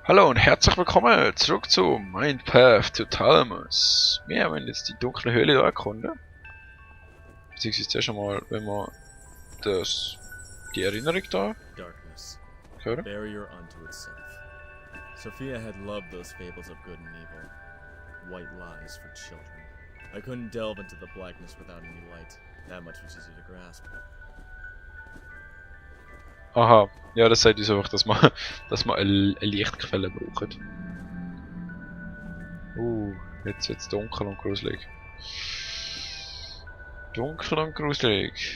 Hallo und herzlich willkommen zurück zu Mindpath to Thalamus. Wir haben jetzt die dunkle Höhle da erkunden. Beziehungsweise zuerst einmal, wenn wir die Erinnerung da Darkness, hören. barrier unto itself. Sophia had loved those fables of good and evil, white lies for children. I couldn't delve into the blackness without any light. That much was easy to grasp. Aha, ja, das sagt uns einfach, dass wir eine Lichtquelle brauchen. Jetzt wird's dunkel und gruselig. Dunkel und gruselig.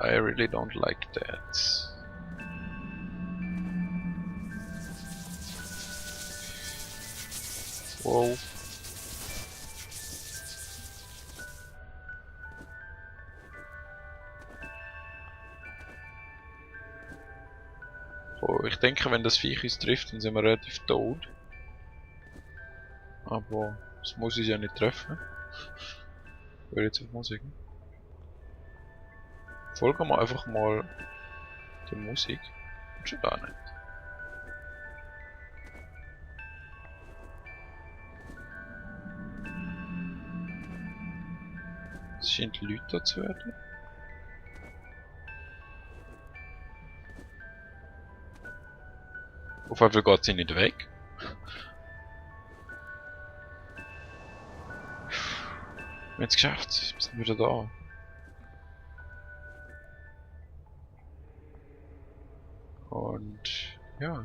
I really don't like that. Wow. Oh, ich denke, wenn das Viech uns trifft, dann sind wir relativ tot. Aber es muss uns ja nicht treffen. Würde ich jetzt mal sagen. Folgen wir einfach mal der Musik. Und schon da nicht. Es scheint Leute zu werden. Auf jeden Fall geht sie nicht weg. Wir haben es geschafft. Wir sind wieder da. Und ja.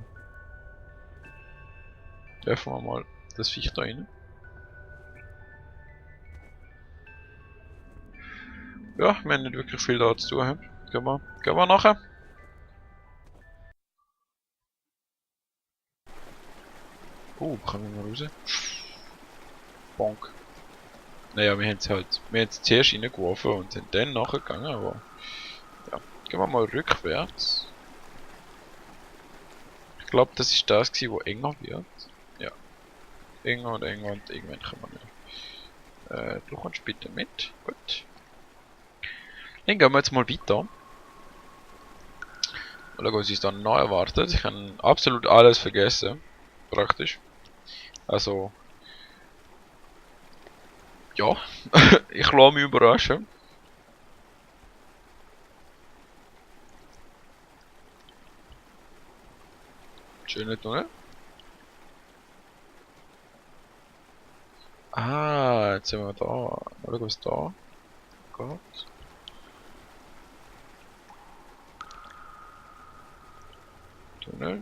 Treffen wir mal das Viech da rein. Ja, wir haben nicht wirklich viel da zu tun. Gehen wir nachher. Kommen wir mal raus. Bonk. Naja, wir haben es zuerst reingeworfen und sind dann nachher gegangen, aber ja. Gehen wir mal rückwärts. Ich glaube, das ist das gewesen, wo enger wird. Ja. Enger und enger und irgendwann kann man nicht. Du kommst bitte mit. Gut. Dann gehen wir jetzt mal weiter. Mal schauen, was uns dann noch erwartet. Ich habe absolut alles vergessen. Praktisch. Also. Ja. Ich lasse mich überraschen. Schöne Tunnel. Ah, jetzt sind wir da. Mal schauen, was da geht.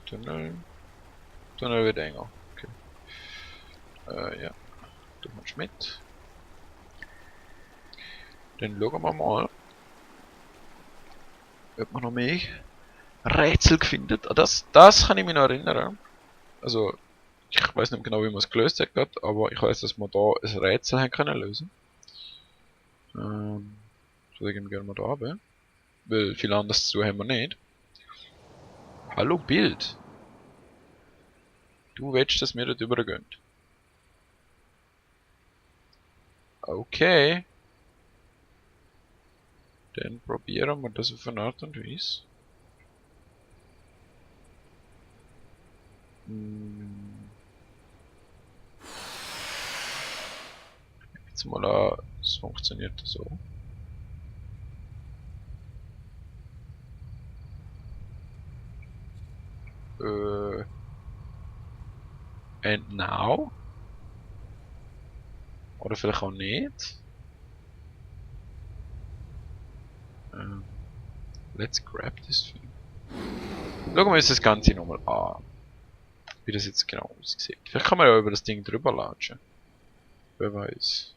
Tunnel wird enger. Okay. Ja. Du kommst mit. Dann schauen wir mal, ob man noch mehr Rätsel findet. Ah, das kann ich mich noch erinnern. Also, ich weiß nicht genau, wie man es gelöst hat, aber ich weiß, dass wir da ein Rätsel haben können lösen. Deswegen gehen wir da runter. Weil viel anderes zu haben wir nicht. Hallo Bild! Du willst, dass wir dort übergehen. Okay. Dann probieren wir das auf eine Art und Weise. Jetzt mal an, es funktioniert so. And now? Oder vielleicht auch nicht. Let's grab this thing. Schauen wir uns das Ganze nochmal an. Wie das jetzt genau aussieht. Vielleicht kann man ja über das Ding drüber latschen. Wer weiß.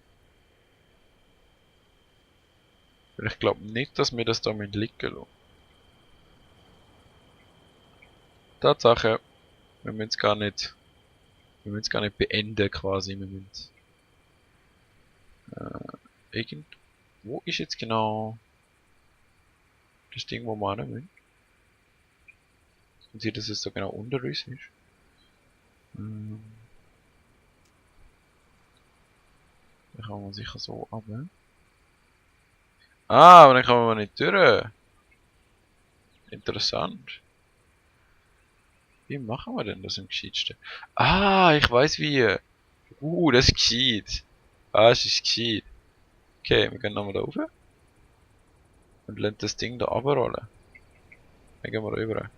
Ich glaube nicht, dass wir das da mit liegen lassen. Tatsache, wir müssen es gar nicht beenden quasi. Wir müssen wo ist jetzt genau das Ding, wo wir hin müssen? Man sieht, dass es so genau unter uns ist. Da kann man sicher so runter. Ah, aber dann kommen wir nicht durch. Interessant. Wie machen wir denn das am gescheitsten? Ah, ich weiß wie. Das ist gescheit. Das ist gescheit. Okay, wir gehen nochmal da rauf. Und lassen das Ding da runterrollen. Dann gehen wir rüber.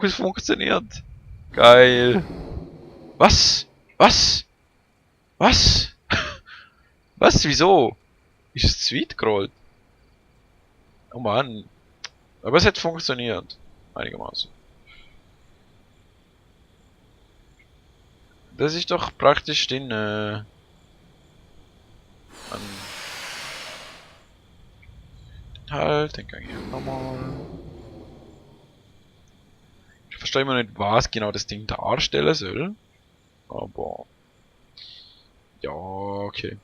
Es funktioniert. Geil. Was? Was? Was? Was? Wieso? Ist es zu weit gerollt? Oh Mann. Aber es hat funktioniert. Einigermaßen. Das ist doch praktisch den, halt, den kann ich nochmal. Ich verstehe immer nicht, was genau das Ding darstellen soll. Aber. Ja, okay.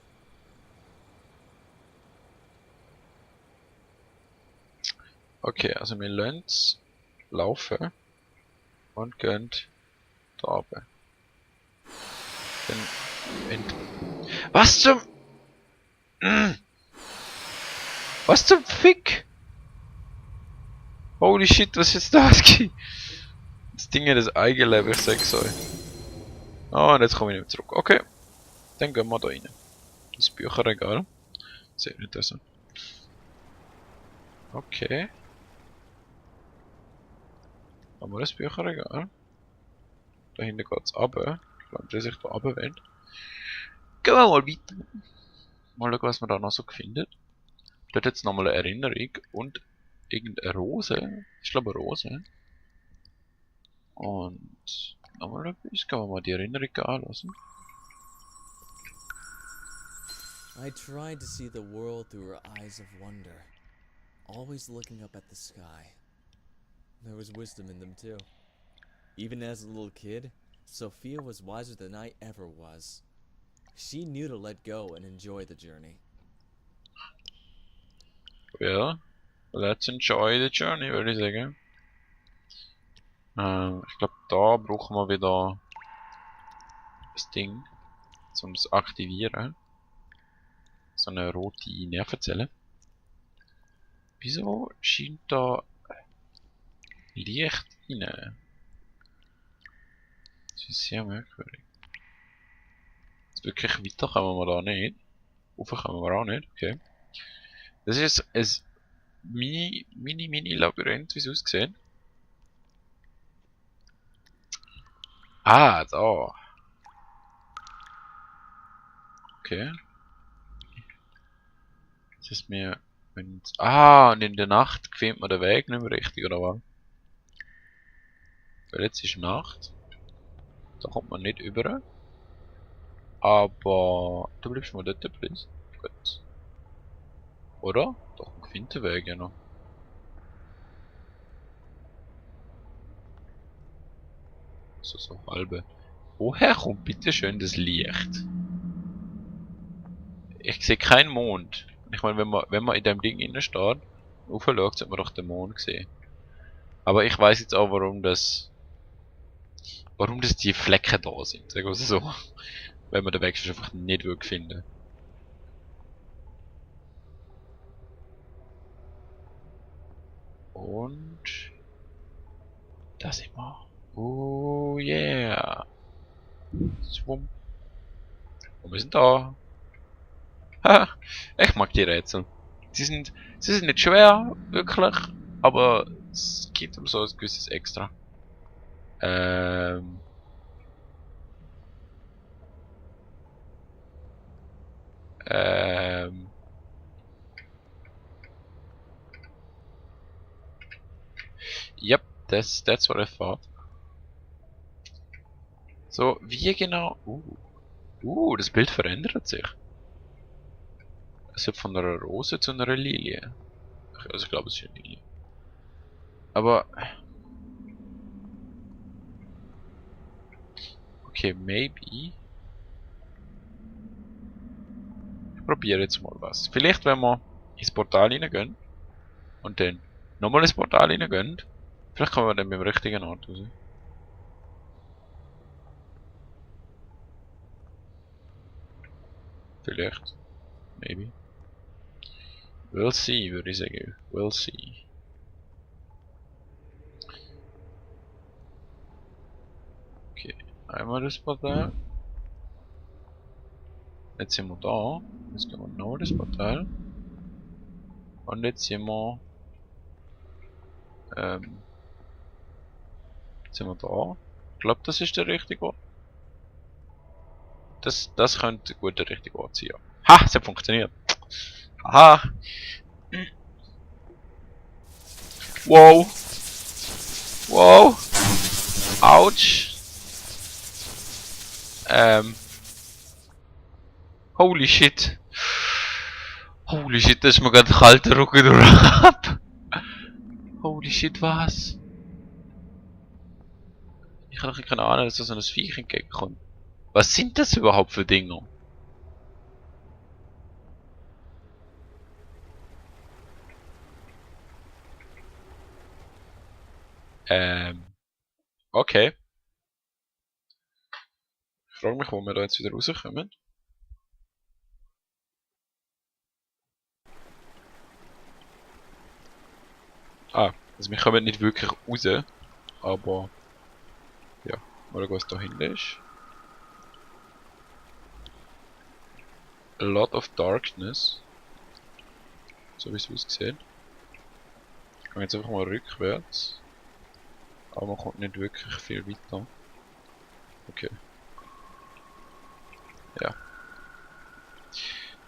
Okay, also wir lassen es laufen und gehen da runter. Dann was zum... Was zum Fick? Holy shit, was ist das? Das Ding hat das Eigenleben, ich sag's euch. Ah, und jetzt komme ich nicht mehr zurück. Okay, dann gehen wir da rein. Das Bücherregal. Sehr interessant. Okay. Haben wir das Bücherregal? Da hinten geht's runter. Ich glaube, dass ich da runter will. Gehen wir mal weiter. Mal schauen, was man da noch so findet. Dort jetzt nochmal eine Erinnerung und irgendeine Rose. Ich glaube eine Rose. Und nochmal etwas. Gehen wir mal die Erinnerung anlassen. I tried to see the world through her eyes of wonder, always looking up at the sky. There was wisdom in them too. Even as a little kid, Sophia was wiser than I ever was. She knew to let go and enjoy the journey. Well, let's enjoy the journey, würde ich sagen. Ich glaube, da brauchen wir wieder das Ding, um es zu aktivieren. So eine rote Nervenzelle. Wieso scheint da Licht rein? Das ist sehr merkwürdig. Jetzt wirklich weiter kommen wir da nicht. Rauf kommen wir auch nicht, okay. Das ist ein Mini-Labyrinth, wie es aussieht. Ah, da. Okay. Das ist mir... und in der Nacht findet man den Weg nicht mehr richtig, oder was? Weil jetzt ist Nacht. Da kommt man nicht über. Aber... Du bleibst mal dort, please. Gut. Oder? Doch, man findet den Weg ja noch. So halbe. Woher kommt bitte schön das Licht? Ich sehe keinen Mond. Ich meine, wenn man in dem Ding innen steht, raufschaut, sollte man doch den Mond sehen. Aber ich weiß jetzt auch, warum das die Flecken da sind. Sagen wir es so. Wenn man den Weg einfach nicht wirklich finden. Und da sind wir. Oh yeah. Schwumm. Und wir sind da. Ha, ich mag die Rätsel. Sie sind nicht schwer, wirklich, aber es gibt um so ein gewisses Extra. Yep, that's what I thought. So, wie genau... das Bild verändert sich. Es wird von einer Rose zu einer Lilie. Also ich glaube, es ist eine Lilie. Aber... Okay, maybe... Ich probiere jetzt mal was. Vielleicht, wenn wir ins Portal reingehen und dann nochmal ins Portal reingehen, vielleicht kommen wir dann beim richtigen Ort raus. Vielleicht. Maybe. We'll see, würde ich sagen. We'll see. Okay, einmal das Portal. Jetzt sind wir da. Jetzt gehen wir noch das Portal. Und jetzt sind wir da. Ich glaube, das ist der richtige Ort. Das könnte gut der richtige Ort sein. Ja. Ha! Es hat funktioniert. Haha! Wow! Wow! Autsch! Holy shit! Holy shit, da ist mir gerade kalter Rücken durch. Holy shit, was? Ich habe keine Ahnung, dass da so ein Viech entgegenkommt. Was sind das überhaupt für Dinger? Okay. Ich frage mich, wo wir da jetzt wieder rauskommen. Ah, also wir kommen nicht wirklich raus, aber ja, mal schauen, was da hinten ist. A lot of darkness. So wie es aussieht. Ich gehe jetzt einfach mal rückwärts. Aber man kommt nicht wirklich viel weiter. Okay. Ja.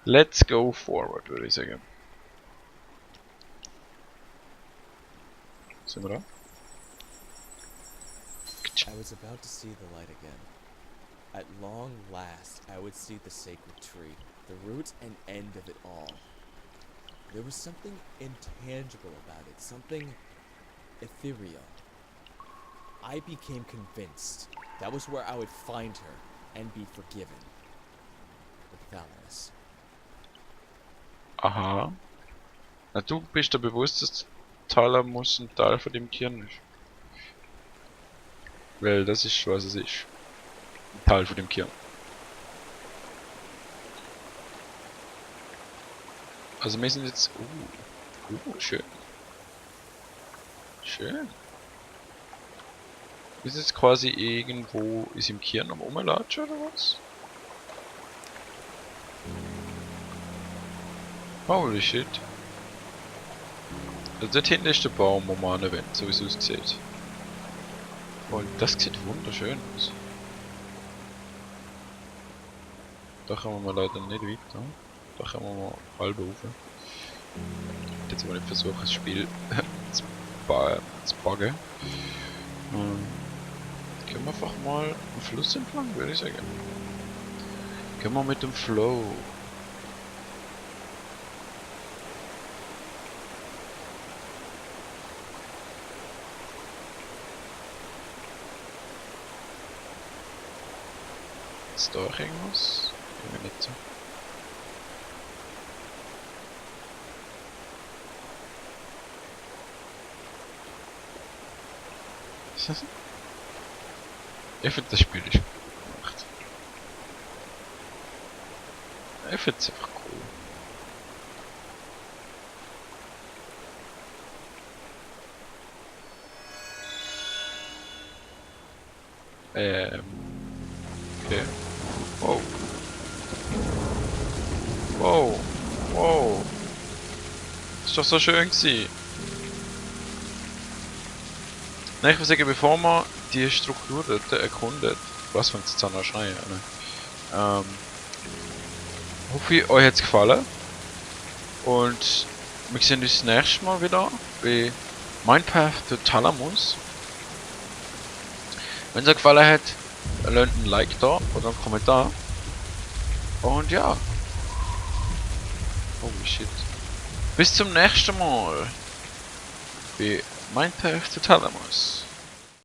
Let's go forward, würde ich sagen. Sind wir da? I was about to see the light again. At long last, I would see the sacred tree, the root and end of it all. There was something intangible about it, something ethereal. I became convinced that was where I would find her and be forgiven. The Thalamus. Aha. Na, du bist dir bewusst, dass Thalamus ein Teil von dem Kern ist. Weil das ist, was es ist. Ein Teil von dem Kern. Also wir sind jetzt... schön. Schön. Wir sind jetzt quasi irgendwo... Ist im Kern am Rumlatschen oder was? Holy shit. Also dort hinten ist der Baum, wo man anwendet, so wie es aussieht. Und das sieht wunderschön aus. Da kommen wir leider nicht weiter. Da kommen wir mal halb rauf. Jetzt mal nicht versuchen, das Spiel zu buggen. Gehen wir einfach mal am Fluss entlang, würde ich sagen. Gehen wir mit dem Flow. Ist da auch irgendwas? Irgendwie nicht so. Ich finde das Spiel ist gut gemacht. Ich finde es einfach cool. Okay. Wow. Wow. Wow. Ist doch so schön gewesen. Nein, ich würde sagen, bevor man die Struktur dort erkundet, was fängt jetzt an zu schreien, ne? Hoffe, euch hat es gefallen. Und wir sehen uns das nächste Mal wieder bei Mindpath to Thalamus. Wenn es euch gefallen hat, lasst ein Like da oder einen Kommentar. Und ja. Holy shit. Bis zum nächsten Mal bei Mindpath to Thalamus.